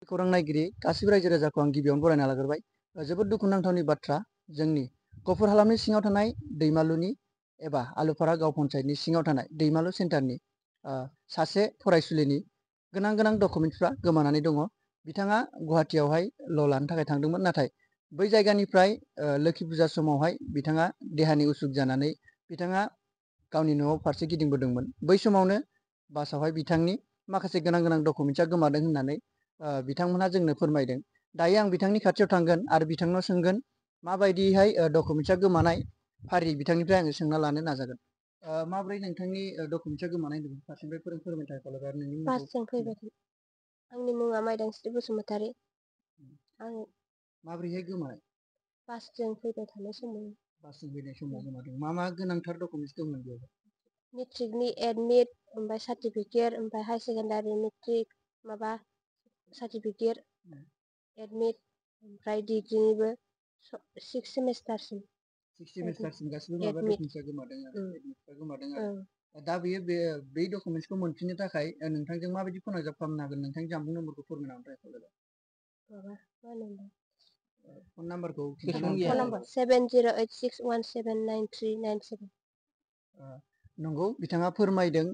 खौरां नायगिरि गासिबो रायजो राजाखौ आं गिबियावनो बरायना लाग्रोबाय। जोबोद दुखुनांथावनि बाथ्रा जोंनि गफुर हालामनि सिङाव थानाय दैमालुनि एबा आलुफारा गाव पन्चायतनि सिङाव थानाय दैमालु सेन्टारनि सासे फरायसुलिनि गोनां डकुमेन्ट्सफ्रा गोमानानै दङ। बिथाङा गुवाहाटीयावहाय ल' लानो थाखाय थांदोंमोन, नाथाय बै जायगानिफ्राय लोखि फुजा समावहाय बिथाङा देहानि उसुख जानानै बिथाङा गावनि न'आव फारसे गिदिंबोदोंमोन। बै समावनो बासावहाय बिथांनि माखासे गोनां डकुमेन्ट्सआ गोमादों होननानै बिथांमोनहा जोंनो फोरमायदों। दायो आं बिथांनि खाथियाव थांगोन आरो बिथांनाव सोंगोन माबायदिहाय डकुमेन्ट्सआ गोमानाय फारि बिथांनिफ्राय आङो सोंना लानो नाजागोन। माब्रै नोंथांनि डकुमेन्ट्सआ गोमानाय होनदों फारसेनिफ्राय फोरमायनो थाखाय खावलायबाय आरो नोंनि मुंखौ। बासजों फैबाय। आंनि मुङा माइदांस्रि बसुमतारी। आं माब्रैहाय गोमानाय? बासजों फैबाय थानाय समाव। बासजों फैनाय समाव गोमादों। मा गोनांथार डकुमेन्ट्स दंमोन बेयाव? मेट्रिकनि एडमिट, ओमफ्राय सार्टिफिकेट, ओमफ्राय हायार सेकेन्डारि मेट्रिक माबा सार्टिफिकेट, एडमिट, ओमफ्राय डिग्रिनिबो 6 सेमिस्टारसिम। 6 सेमिस्टारसिम गासिबो माबा डकुमेन्ट्सआ गोमादों आरो एडमिटफ्रा गोमादों आरो। दा बे डकुमेन्ट्सखौ मोनफिननो थाखाय नोंथांजों माबायदि फोनांजाब खालामनो हागोन? नोंथांनि जानबुं नम्बरखौ फोरमायना होनो थाखाय खावलायबाय। माबा मा होनो फन नाम्बारखौ फन नाम्बार 7086179397। नंगौ, बिथाङा फोरमायदों।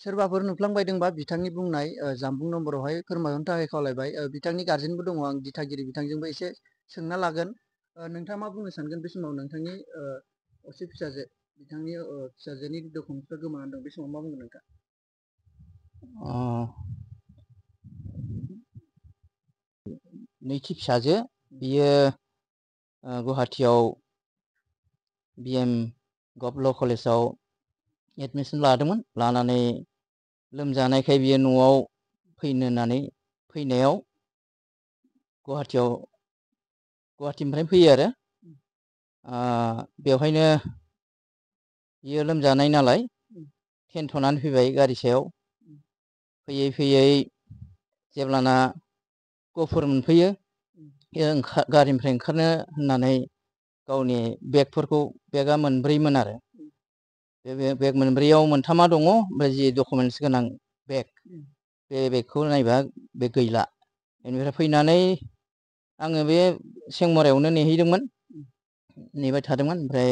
सोरबाफोर नुफ्लांबायदोंबा बिथांनि बुंनाय जानबुं नम्बरावहाय फोरमायहरनो थाखाय खावलायबाय। बिथांनि गार्जेनबो दङ, आं दिथागिरि बिथांजोंबो एसे सोंना लागोन। नोंथाङा मा बुंनो सानगोन बे समाव? नोंथांनि असे फिसाजो, बिथांनि फिसाजोनि डकुमेन्ट्सफ्रा गोमानानै दं, बे समाव मा बुंगोन नोंथां? नैथि फिसाजो, बियो गुवाहाटीयाव BM गभ ल' कलेजाव एडमिसन लादोंमोन। लानानै लोमजानायखाय बियो न'आव फैनो होननानै फैनायाव गुवाहाटीनिफ्राय फैयो आरो बेवहायनो बियो लोमजानाय नालाय थेनथ'नानै फैबाय गारि सायाव। फैयै फैयै जेब्लाना गहपुर मोनफैयो, गारिनिफ्राय ओंखारनो होननानै गावनि बेगआ मोनब्रैमोन आरो। बे बेग मोनब्रैयाव मोनथामा दङ, ओमफ्राय जि डकुमेन्ट्स गोनां बेग, बे बेगखौ नायबा बे गैला। बेनिफ्राय फैनानै आङो बे सेंमरायावनो नेहैदोंमोन, नेबाय थादोंमोन। ओमफ्राय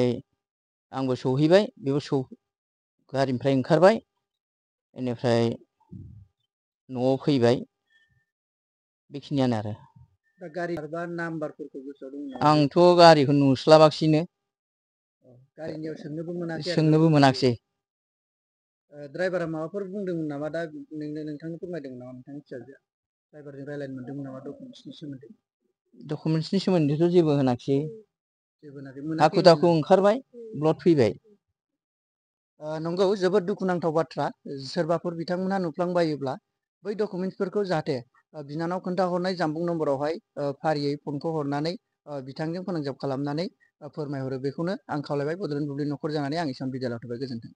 आंबो सहैबाय, बेबो गारिनिफ्राय ओंखारबाय, बेनिफ्राय न'आव फैबाय। बेखिनियानो आरो। दा गारि खारबा नाम्बारफोरखौ गोसोआव दं नामा? आंथ' गारिखौ नुस्लाबाखिसैनो। गारिनियाव सोंनोबो मोनाखै आरो सोंनोबो मोनाखिसै। ड्राइभारा माबाफोर बुंदोंमोन नामा? दा नोंथांनो फोरमायदोंमोन नामा नोंथांनि फिसाजोआ? ड्राइभारजों रायज्लायनो मोन्दोंमोन नामा डकुमेन्ट्सनि सोमोन्दै? डकुमेन्ट्सनि सोमोन्दैथ' जेबो होनाखिसै। जेबो हाखु दाखु ओंखारबाय, ब्लड फैबाय। नंगौ, जोबोद दुखुनांथाव बाथ्रा। सोरबाफोर बिथांमोनहा नुफ्लांबायोब्ला बै डकुमेन्ट्सफोरखौ जाहाथे बिनानाव खोन्थाहरनाय जानबुं नम्बरावहाय फारियै फनखौ हरनानै बिथांजों फोनांजाब खालामनानै फोरमायहरो, बेखौनो आं खावलायबाय। बड'लेण्ड बुब्लि न'खर जानानै आं एसेयावनो बिदाय लाथ'बाय। गोजोन्थों।